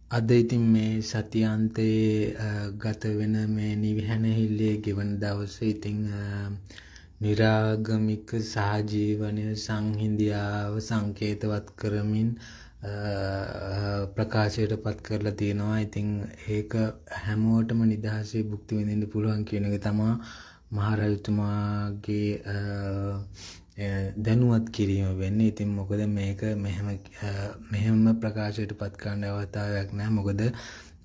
අද ඉතින් මේ සතියාන්තයේ ගත වෙන මේ නිවිහැනහිල්ලේ ගෙවන දවසේ ඉතින් නිරාගමික සහජීවනය සංහිඳියාව සංකේතවත් කරමින් ප්‍රකාශයට පත් කරලා තියෙනවා. ඉතින් ඒක හැමෝටම නිදහසේ භුක්ති විඳින්න පුළුවන් කියන එක තමා මහරජතුමාගේ දැනුවත් කිරීම වෙන්නේ. ඉතින් මොකද මේක මෙහෙම මෙහෙම ප්‍රකාශයට පත් කරන්න අවස්ථාවක් නෑ. මොකද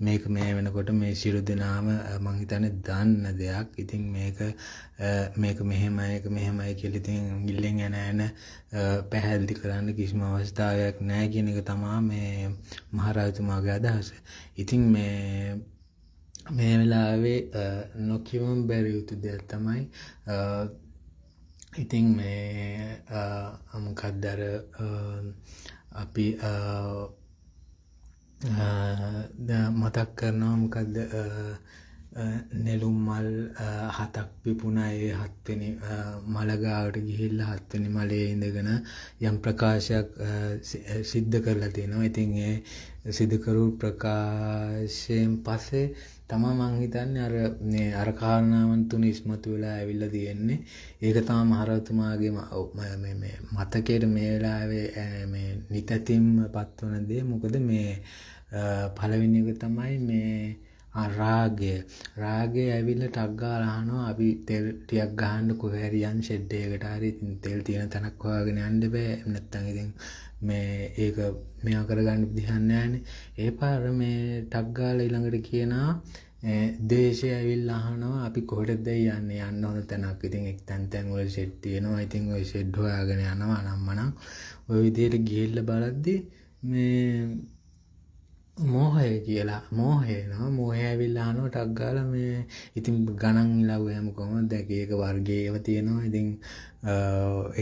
මේක මේ වෙනකොට මේ සියලු දෙනාම මං හිතන්නේ දන්න දෙයක්. ඉතින් මේක මේක මෙහෙමයි, ඒක මෙහෙමයි කියලා ඉතින් ඉල්ලෙන් එන එන පැහැදිලි කරන්න කිසිම අවස්ථාවක් නෑ කියන එක තමා මේ මහරජතුමාගේ අදහස. ඉතින් මේ මේ වෙලාවේ නොකියවම බැරි යුතු දෙයක් තමයි, ඉතින් මේ මොකක්ද අර අපි මතක් කරනවා, මොකද්ද, නෙළුම් මල් හතක් පිපුණා. ඒ හත්වෙනි මල ගාවට ගිහිල්ලා හත්වෙනි මලේ ඉඳගෙන යම් ප්‍රකාශයක් සිද්ධ කරලා තියෙනවා. ඉතින් ඒ සිදු කරපු ප්‍රකාශයෙන් පස්සේ තමා මං හිතන්නේ අර මේ අර කාරණාවන් තුන ඉස්මතු වෙලා ඇවිල්ලා තියෙන්නේ. ඒක තමයි මහරජතුමාගේ මේ මේ මතකයට මේ වෙලාවේ මේ නිතැතින්ම පත්වන දේ. මොකද මේ පළවෙනි එක තමයි මේ රාගය. රාගය ඇවිල්ලා ටක් ගාලා අහනවා අපි තෙල් ටිකක් ගහන්න කොහේ හරි යන් ෂෙඩ් එකකට හරි. ඉතින් තෙල් තියෙන තැනක් හොයාගෙන යන්න බෑ. නැත්තම් ඉතින් මේ ඒක මේවා කරගන්න විදිහක් නෑනේ. ඒ පාර මේ ටක් ගාලා ඊළඟට කියනවා ද්වේෂය ඇවිල්ලා අහනවා අපි කොහෙටද යන්නේ, යන්න හොඳ තැනක්. ඉතින් එක් තැන් තැන් වල ෂෙඩ් තියෙනවා. ඉතින් ඔය ෂෙඩ් හොයාගෙන යනවා අනම්මනම්. ඔය විදිහට ගිහිල්ලා බලද්දි මේ මෝහය කියලා මෝහය එනවා. මෝහය ඇවිල්ලා අහනවා ටක් ගාලා මේ ඉතින් ගණන් ඉලව් එහෙම කොහොමද දැන් එක එක වර්ගයේ ඒවා තියෙනවා. ඉතින්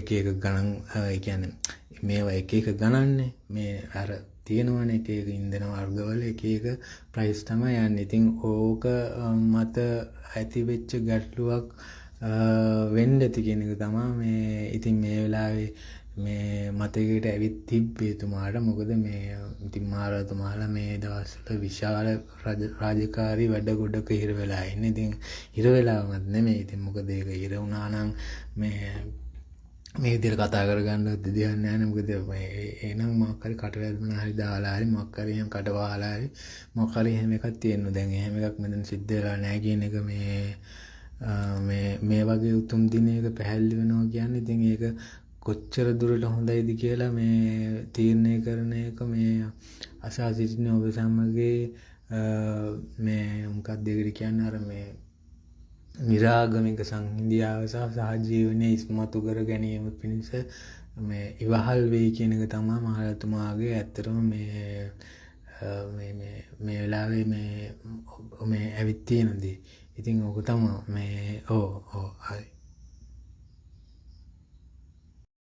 එක එක ගණන්, ඒ කියන්නේ මේවා එක එක ගණන්නේ, මේ අර තියෙනවනේ එක එක ඉන්ධන වර්ගවල එක එක ප්‍රයිස් තමයි යන්නේ. ඉතින් ඕක මත ඇති වෙච්ච ගැටලුවක් වෙන්න ඇති කියන එක තමයි මේ ඉතින් මේ වෙලාවේ මේ මතකයට ඇවිත් තිබ්බේ එතුමාට. මොකද මේ ඉතින් මහරජතුමාලා මේ දවස්වල විශාල රාජකාරී වැඩ ගොඩක හිර වෙලා ඉන්නේ. ඉතින් හිර වෙලාවත් නෙමෙයි. ඉතින් මොකද ඒක හිර වුණා නම් මේ මේ විදිහට කතා කරගන්න විදිහක් නෑනේ. මොකද මේ එහෙනම් මොකක් හරි කට වැදුනා හරි දාලා හරි මොකක් හරි එහෙම කට වහලා හරි මොකක් හරි එහෙම එකක් තියෙනවා. දැන් එහෙම එකක් මෙතන සිද්ධ වෙලා නෑ කියන එක මේ මේ මේ වගේ උතුම් දිනයක පැහැදිලි වෙනවා කියන්නේ ඉතින් ඒක කොච්චර දුරට හොඳයිද කියලා මේ තීරණය කරන එක මේ අසා සිටින ඔබ සමගයේ මේ මොකක්ද ඒකට කියන්නේ, අර මේ නිරාගමික සංහිඳියාව සහ සහජීවනය ඉස්මතු කර ගැනීම පිණිස මේ ඉවහල් වෙයි කියන එක තමයි මහරජතුමාගේ ඇත්තටම මේ මේ මේ මේ වෙලාවේ මේ මේ ඇවිත් තියෙන දේ. ඉතින් ඕක තමයි මේ ඔව් ඔව් හරි.